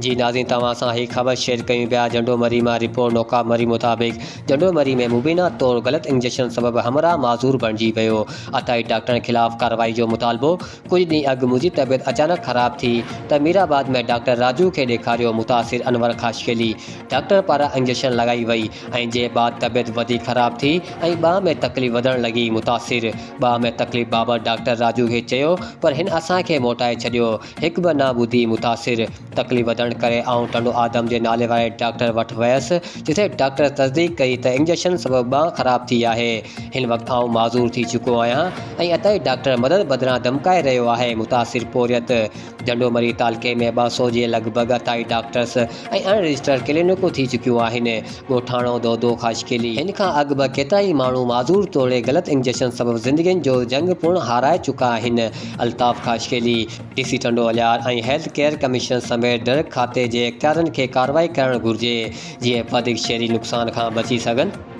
جي ناظرين توهان سان هي خبر شيئر ڪيون پيا جهنڊو مري مان رپورٽ نوڪا مري مطابق جهنڊو مري ۾ مبينا طور غلط انجيڪشن سبب همراهه معذور بڻجي ويو عطائي ڊاڪٽرن خلاف ڪارروائي جو مطالبو ڪجهه ڏينهن اڳ منهنجي طبيعت اچانڪ خراب ٿي ته ميرآباد ۾ ڊاڪٽر راجو کي ڏيکاريو متاثر انور خاصخيلي ڊاڪٽر پاران انجيڪشن لڳائي وئي ۽ جنهن بعد طبيعت وڌيڪ خراب ٿي ۽ ٻانهن ۾ تڪليف وڌڻ لڳي متاثر ٻانهن ۾ تڪليف بابت ڊاڪٽر راجو کي چيو پر هن اسان کي موٽائي ڇڏيو هڪ به نه ٻڌي متاثر تڪليف وڌڻ ڪري آئون ٽنڊو آدم جي نالي واري ڊاڪٽر وٽ ويس جتي ڊاڪٽر تصديق ڪئي ته انجيڪشن سبب ٻانهن خراب ٿي آهي هن وقت آئون معذور ٿي چڪو آهيان ۽ عطائي ڊاڪٽر مدد بدران ڌمڪائي رهيو آهي متاثر پورهيت جهنڊو مري تعلقي ۾ 200 جي لڳ ڀڳ عطائي ڊاڪٽرس ۽ اڻ رجسٽرڊ ڪلينڪون ٿي چڪيون آهن ڳوٺاڻو دودو خاصخيلي هن کان اڳ به ڪيترائي ماڻهو معذور توڙي غلط انجيڪشن سبب زندگين جو جنگ پڻ هارائي چڪا آهن Altaf Khaskheli, D C Tando Allahyar ۽ health care commission سميت ڊرگ کاتي جي اختيارين کي ڪارروائي ڪرڻ گهرجي جيئن وڌيڪ شهري نقصان کان بچي سگهن.